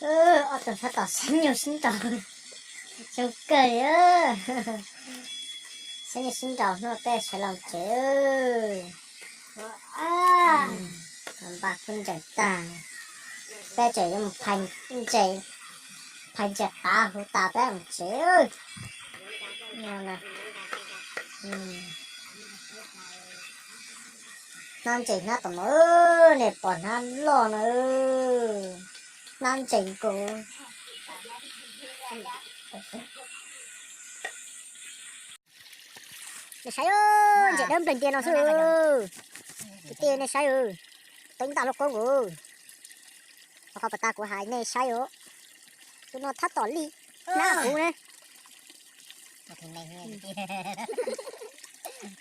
Ob tug tab tom sib nyuj sib nraus zoo kawg li. Sib nyuj sib nraus hnub no peb sawv los tsev. Npaj kub ntsaim tag, peb tseem yuav mus phais ntses, phais ntses qav huv tas peb mus tsev. Hnab ntses hnab tom no, nej pom hnab loj no, hnab ntses nkaus. Nej saib, ntses dawb npleg ntia no xwb. Kwv tij nej saib, teeb ntaj loj koob nkaus. Qhov pas tas kuv hais nej saib os, tus no tab tom li hnab kuv ne.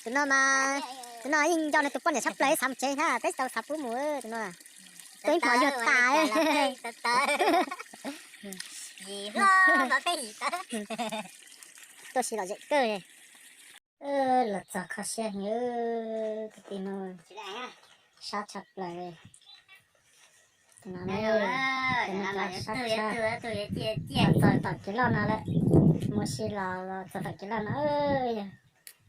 Tus no mas, tus no yeej nco nws tus poj niam tshaj plaws xav mus tsev thiab peb tsis tau xav pub mus tus no. Tus ib hmos yuag tas. Tuaj si lom zem kawg li. Los txog kho siab heev, kwv tij no, sab tshaj plaws. Tus no, tus no sab tshaj. Los txog tom kev loj no lawm, mus si los los txog tom kev loj no, yog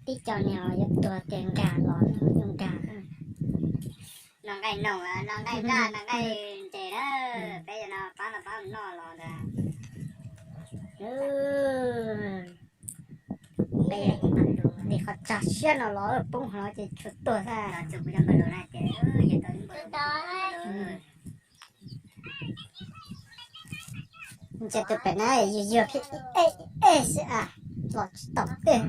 tib co niag yuav tuag tiag nkag los nyuj nkag. No nqaij noog, no nqaij nqaj, no nqaij ntses na, peb no pab no pab noj los ntag. Peb li qhov tsag siab no los poob hlo ces tshuav tuag xwb. Ntsia tus pem na, yuag yuag eb eb xwb a, los tsis tau tej.